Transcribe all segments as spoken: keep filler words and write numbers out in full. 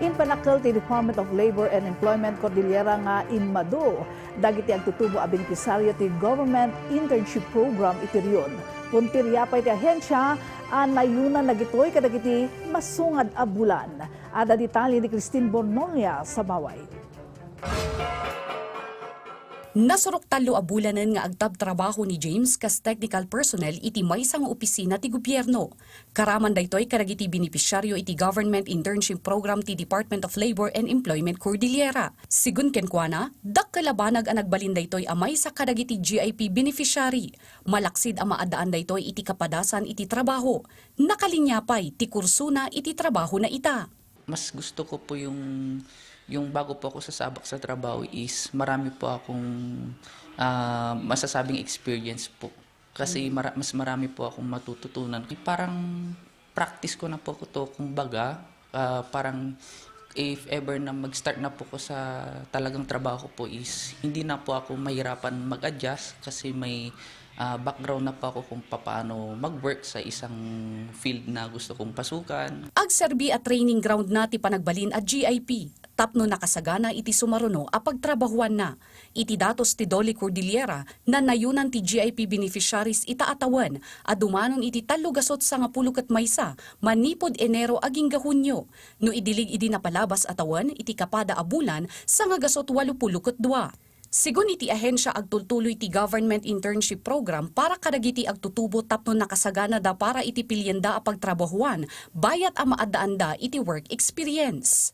Impanakkel ti Department of Labor and Employment Cordillera nga immadu dagiti agtutubo a benepisaryo ti Government Internship Program iti rehiyon. Puntirya pay ti ahensya a nayunan dagitoy kadagiti masungad a bulan. Adda detalye ni Christine Bornolia Sabaway. Nasurok tallo a bulanen nga agtabtrabaho ni James kas technical personnel iti maysa nga opisina ti gobierno. Karaman daytoy kadagiti benepisyaryo iti Government Internship Program ti Department of Labor and Employment Cordillera. Sigun kenkuana, dakkel a banag a nagbalin daytoy a maysa kadagiti G I P beneficiary. Malaksid a maaddaan daytoy iti kapadasan iti trabaho. Nakalinya pay ti kursona iti trabahona ita. Mas gusto ko po yung, yung bago po ako sasabak sa trabaho is marami po akong, ah, masasabing experience po. Kasi Mm. mara-, mas marami po akong matututunan. Parang practice ko na po to, kumbaga, ah, parang if ever na mag-start na po ko sa talagang trabaho ko po is hindi na po ako mahirapan mag-adjust kasi may, ah, background na po ako kung papaano mag-work sa isang field na gusto kong pasukan. Agserbi a training ground na ti panagbalin a G I P tapno nakasagana iti sumaruno a pagtrabahuanna. Iti datos ti DOLE Cordillera, nanayunan ti G I P beneficiaries ita a tawen a dumanon iti tallo gasut sangapulo ket maysa manipud Enero agingga Hunio, no idilig idi napalabas a tawen iti kapada a bulan sangagasut walupulo ket dua. Sigun iti ahensia, agtultuloy ti Government Internship Program para kadagiti agtutubo tapno nakasaganada para iti pilienda a pagtrabahuan bayat a maaddaanda iti work experience.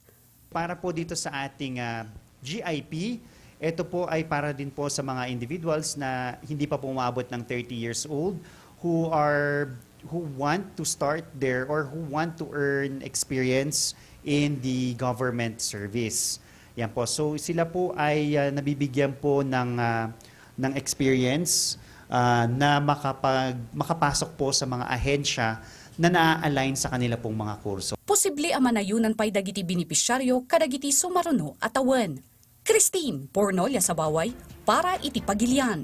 Para po dito sa ating, ah, G I P, ito po ay para din po sa mga individuals na hindi pa po umabot ng thirty years old who are, who want to start their or who want to earn experience in the government service. Yan po. So, sila po ay, ah, nabibigyan po ng, ah, ng experience, ah, na makapag-, makapasok po sa mga ahensya na naa-align sa kanila pong mga kurso. Posible a manayunan pay dagiti benepisyaryo kadagiti sumaruno a tawen. Christine Bornolia Sabaway para iti Pagilian.